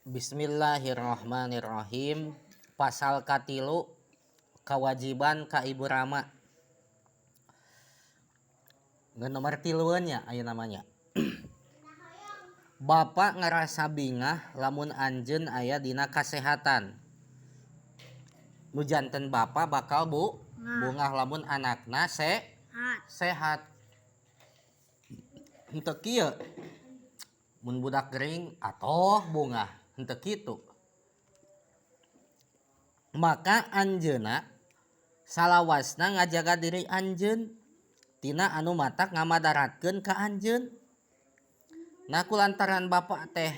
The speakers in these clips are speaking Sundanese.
Bismillahirrahmanirrahim. Pasal katilu, kewajiban ka ibu rama. Ngan nomor tiluan nya aya namanya. Bapak ngerasa bingah lamun anjeun aya dina kasehatan. Nu janten bapak bakal bungah lamun anakna sehat. Henteu kieu. Mun budak gering atoh bungah, henteu kitu. Maka anjeunna salawasna ngajaga diri anjeun tina anu matak ngamadaratkeun ka anjeun. Nah, kulantaran bapak teh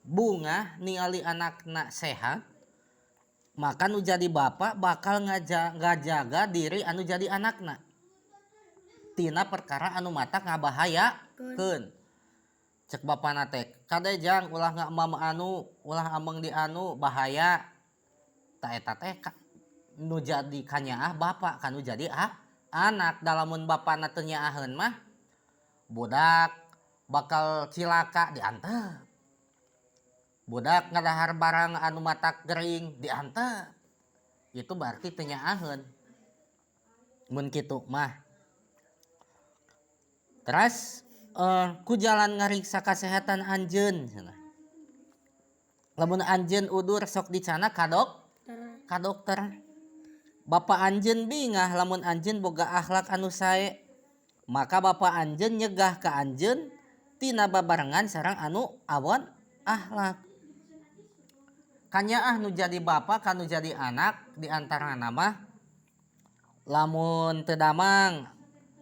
bungah ningali anakna sehat, maka nu jadi bapak bakal ngajaga diri anu jadi anakna tina perkara anu matak ngabahayakeun. Cek bapana teh, "Kade jang, ulah ngamam anu, ulah ameng di anu, bahaya." Tah, eta teh nu jadi kanyaah bapak kanu jadi anak. Da lamun bapana teu nyaaheun mah, budak bakal cilaka, diantep. Budak ngadahar barang anu matak gering, diantep. Itu berarti teu nyaaheun mun kitu mah. Terus ku jalan ngariksa kesehatan anjeun cenah. Lamun anjeun udur, sok dicandak ka dokter. Bapak anjeun bingah lamun anjeun boga akhlak anu sae, maka bapak anjeun nyegah ka anjeun tina babarengan sareng anu awon akhlak. Kanyaah nu jadi bapak kanu jadi anak di antarana mah lamun teu damang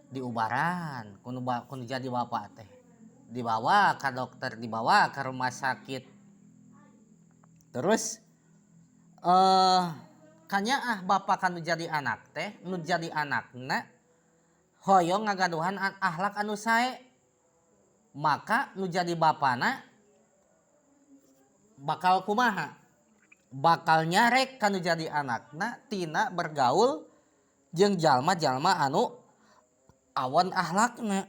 diubaran ku nu jadi bapak teh, dibawa ka dokter, dibawa ke rumah sakit. Terus kanyaah bapak kanu jadi anak teh, nu jadi anakna hoyong ngagaduhan akhlak anu sae, maka nu jadi bapana bakal kumaha? Bakal nyarek kanu jadi anakna tina bergaul jeung jalma-jalma anu awon akhlakna.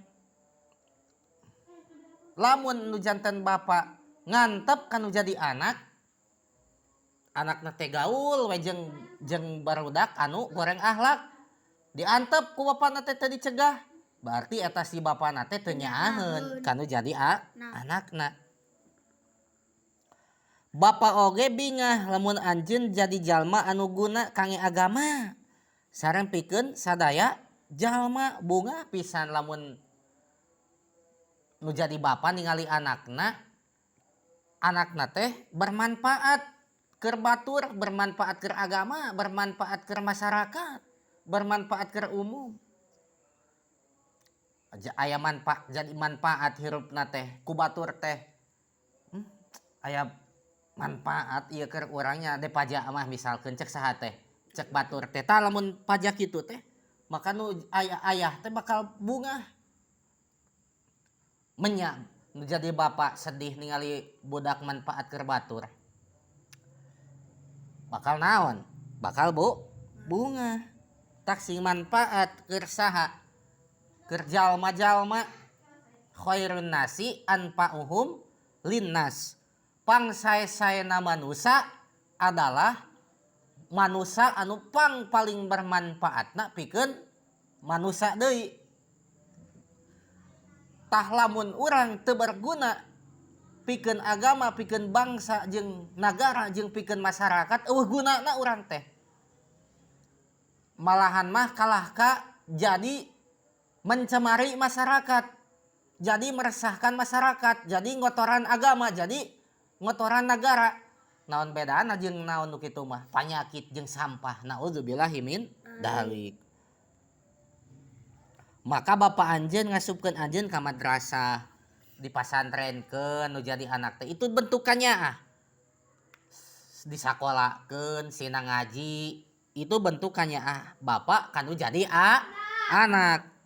Lamun nu janten bapak ngantep kanu jadi anak, anakna teh gaul we jeung jeung barudak anu goreng akhlak, diantep ku bapana teh teu dicegah, berarti eta si bapana teh teu nyaaheun kanu jadi anakna. Bapak oge bingah lamun anjeun jadi jalma anu guna kangge agama sareng pikeun sadaya jalma. Bungah pisan lamun nu jadi bapa ningali anakna, anakna teh bermanfaat keur batur, bermanfaat keur agama, bermanfaat keur masyarakat, bermanfaat keur umum. Aya manfaat, jadi manfaat hirupna teh ku batur teh, aya manfaat ieu keur urangnya depaja mah misalkeun, cek saha teh, cek batur teh. Tah, lamun pajak kitu teh, maka nu ayah ayah teh bakal bungah. Menya nu jadi bapak sedih ningali budak manfaat keur batur, bakal naon? Bakal bungah. Tah, sing manfaat keur saha? Keur jalma-jalma. Khairun nasi anfa'uhum linnas. Pangsae-saena manusa adalah manusa anu pang paling bermanfaatna pikeun manusa deui. Tah, lamun urang teu berguna pikeun agama, pikeun bangsa jeung nagara, jeung pikeun masyarakat, euweuh gunana urang teh. Malahan mah kalah ka jadi mencemari masyarakat, jadi meresahkan masyarakat, jadi ngotoran agama, jadi ngotoran negara. Naon bedana jeung naon nu kitu mah? Panyakit jeung sampah. Naudzubillahi min dzalik. Maka bapak anjeun ngasupkeun anjeun ka madrasah, dipasantrenkeun nu jadi anak teh, itu bentukannya disakolakeun sina ngaji, itu bentukannya bapak kanu jadi anak.